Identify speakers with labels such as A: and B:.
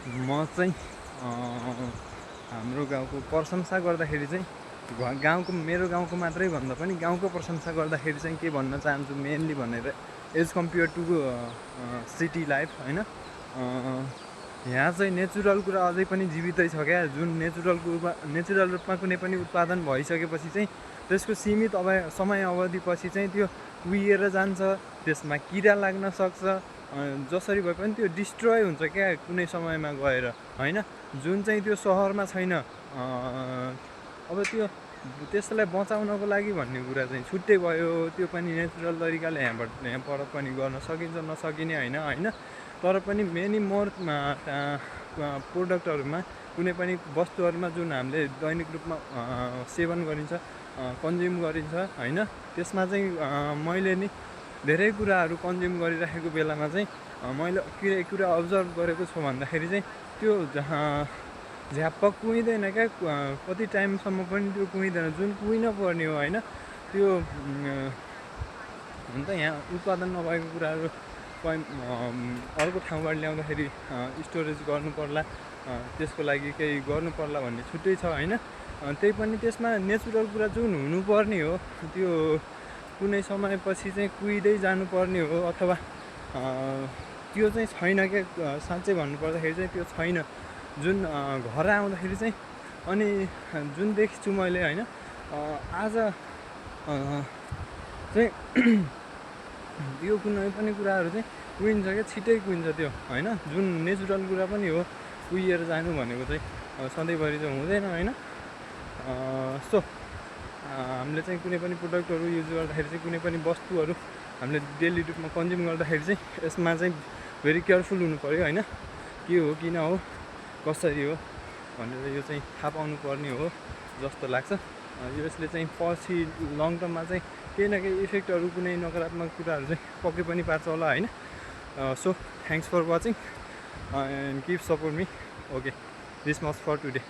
A: म चाहिँ हाम्रो गाउँको प्रशंसा गर्दाखेरि चाहिँ मेरो गाउँको मात्रै भन्दा पनि गाउँको प्रशंसा गर्दाखेरि चाहिँ के भन्न चाहन्छु मेनली भनेर as compare to city life होइन। यहाँ चाहिँ नेचुरल कुरा अझै पनि जीवितै छ क्या। जुन नेचुरल रूपमा कुनै पनि उत्पादन भइसकेपछि चाहिँ त्यसको सीमित समय अवधिपछि चाहिँ त्यो कुहिएर जान्छ, त्यसमा किरा लाग्न सक्छ, जसरी भए पनि त्यो डिस्ट्रोय हुन्छ क्या कुनै समयमा गएर होइन। जुन चाहिँ त्यो सहरमा छैन। अब त्यसलाई बचाउनको लागि भन्ने कुरा चाहिँ छुट्टै भयो। त्यो पनि नेचुरल तरिकाले यहाँबाट पनि गर्न सकिन्छ नसकिने होइन। तर पनि मेनी मोर प्रोडक्टहरूमा कुनै पनि वस्तुहरूमा जुन हामीले दैनिक रूपमा सेवन गरिन्छ, कन्ज्युम गरिन्छ होइन, त्यसमा चाहिँ मैले नि धेरै कुराहरू कन्ज्युम गरिराखेको बेलामा चाहिँ मैले के कुरा अब्जर्भ गरेको छु भन्दाखेरि चाहिँ त्यो झ्याप्प कुहिँदैन क्या। कति टाइमसम्म पनि त्यो कुहिँदैन जुन कुहिन पर्ने हो होइन। त्यो हुन त यहाँ उत्पादन नभएको कुराहरू अर्को ठाउँबाट ल्याउँदाखेरि स्टोरेज गर्नु पर्ला, त्यसको लागि केही गर्नु पर्ला भन्ने छुट्टै छ होइन। त्यही पनि त्यसमा नेचुरल कुरा जुन हुनुपर्ने हो त्यो कुनै समयपछि चाहिँ कुहिँदै जानुपर्ने हो अथवा त्यो चाहिँ छैन क्या। साँच्चै भन्नुपर्दाखेरि चाहिँ त्यो छैन। जुन घर आउँदाखेरि चाहिँ अनि जुन देख्छु मैले होइन, आज चाहिँ यो कुनै पनि कुराहरू चाहिँ कुहिन्छ क्या, छिटै कुहिन्छ त्यो होइन। जुन नेचुरल कुरा पनि हो कुहिएर जानु भनेको चाहिँ सधैँभरि चाहिँ हुँदैन होइन। सो हामीले चाहिँ कुनै पनि प्रोडक्टहरू युज गर्दाखेरि चाहिँ कुनै पनि वस्तुहरू हामीले डेली रूपमा कन्ज्युम गर्दाखेरि चाहिँ यसमा चाहिँ भेरी केयरफुल हुनु पऱ्यो होइन। के हो किन हो कसरी हो भनेर यो चाहिँ थाहा पाउनु पर्ने हो जस्तो लाग्छ। यसले चाहिँ पछि लङ टर्ममा चाहिँ केही न केही इफेक्टहरू कुनै नकारात्मक कुराहरू चाहिँ पक्कै पनि पार्छ होला होइन। So thanks for watching and keep support me. Okay, this much for today.